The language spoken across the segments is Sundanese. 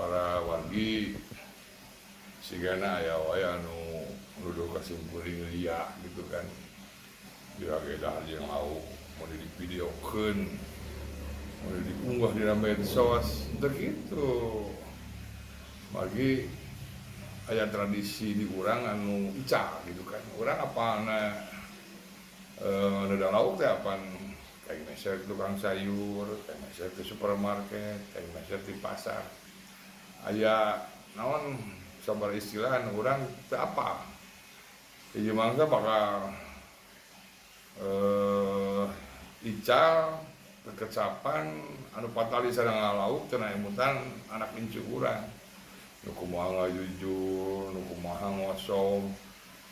Para wargi, sigana aya wae anu nuduh ka simkuring ria gitu kan. Diragedah jeung lauk mun divideokeun, mun diunggah dina medsos, teu kitu. Margi aya tradisi di urang anu ical gitu kan. Urang apalna neda lauk teh apan kayak meser tukang sayur, kayak meser di supermarket, kayak meser di pasar. Aya naon sabaraha istilah anu urang teu apal. Hiji mangsa bakal ical kekecapan anu patali sareng ngalauk teu emutan anak incu urang. Nu kumaha ngajujur, nu kumaha ngosong,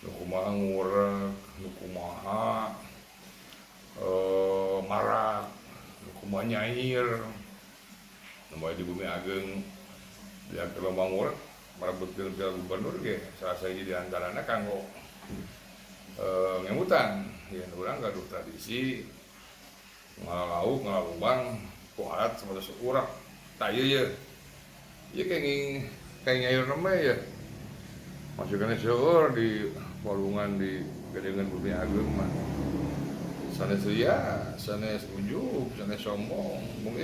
nu kumaha ngurek, nu kumaha marak, nu kumaha nyair. Nu bae di Bumi Ageng diangkat lomba ngurek marebutkeun piala gubernur ge salah sahiji di antarana kanggo ngemutan. Yen urang gaduh tradisi ngala lauk, ngalalubang ku alat sapertos urek. Tah, ieu ye. Ieu kenging kayak nyair nembe ya. Masih keneh seueur di walungan di Gedengan Bumi Ageng mah. Sanes ria, sanes ujub, sanes sombong, mung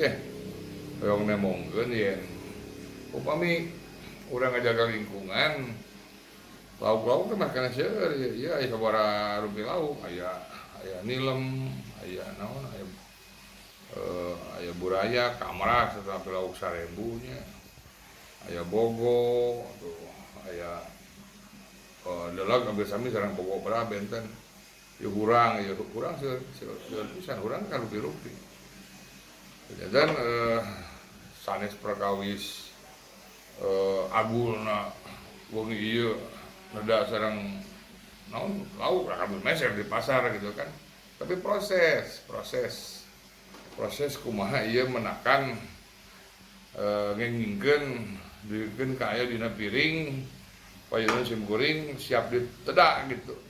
hoyong nembongkeun yen upami urang ngajaga lingkungan, lauk-lauk teh mah keneh seueur ieu. Ieu aya sabaraha rupi lauk, aya aya nilem, aya naon, aya aya burayak, kamrak sateuacan lauk 1000 nya. Aya bogo tuh, aya deleg hampir sami sareng bogo beulah benten. Ieu hurang seueur seueur pisan, hurang kan rupi-rupi. Dan sanes perkawis agulna wengi ieu neda sareng naon lauk kabeh meser di pasar gitu kan. Tapi proses, proses proses kumaha ieu menakan ngengingkeun dugikeun ka aya dina piring payuna simkuring siap diteda gitu.